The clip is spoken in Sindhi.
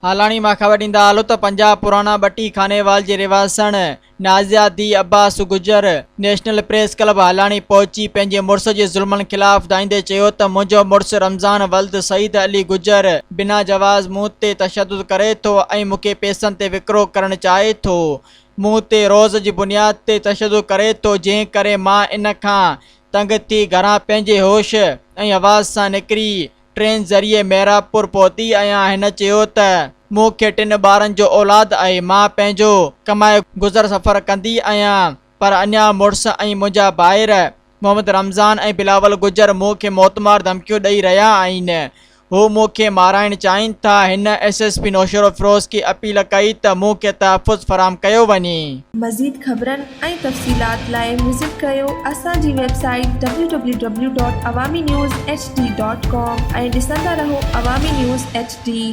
هالاڻي مان خبر ڏيندا هلو ته پنجاب پراڻا ٻٽي خانيوال جي رهواسڻ Nazia ڌي Abbas Gujjar national press club Halani پهچي پنهنجي مڙس جي ظلمن خلاف دانهيندي چيو ته منهنجو مڙس رمضان ولد سعيد علي گجر بنا جواز مون تي تشدد ڪري ٿو ۽ مون کي پئسن تي وڪرو ڪرڻ چاهي ٿو مون تي روز جي بنياد تي تشدد ڪري ٿو جنهن ڪري مان ان کان تنگ ٿي گهران پنهنجي هوش ۽ حواس سان نڪري ٽرين ذريعي محرابپور پهتي آهيان. هن چيو ته مون کي ٽن ٻارن جو اولاد آهي، مان پنهنجو ڪمائي گذر سفر ڪندي آهيان پر اڃا مڙس ۽ منهنجا ڀائر محمد رمضان ۽ بلاول گجر مون کي موتمار ڌمڪيون ڏئي رهيا آهن، هو مون کي مارائڻ چاهين ٿا. هن ايس ايس پي نوشهروفيروز کي اپيل ڪئي ته مون کي تحفظ فراهم ڪيو وڃي. مزيد خبرن ۽ تفصيلات لاء وزٽ ڪريو اسان جي website W W W dot Awami news H D dot com ۽ ڏسندا رهو عوامي نيوز ايڇ ڊي.